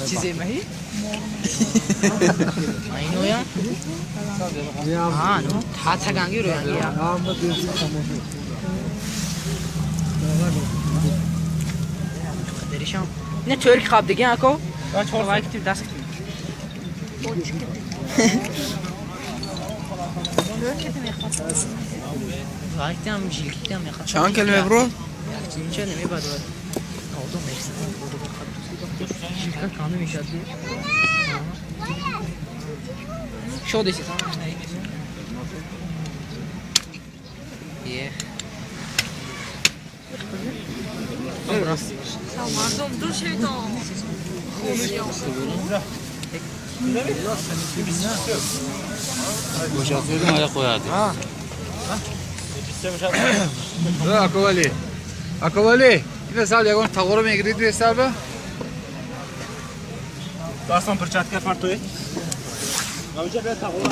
چیزی مهی؟ اینو یا؟ 아, 다 차강기로 양이야. نه ترک خواب دیگه اکو؟ چهار دست چند کلمه برو؟ مردم دور شوید. Аковали. Аковали. Ина сал ягон тағоро мегирид салба? Дастон перчатка фартуи. Авҷа бия тағоро.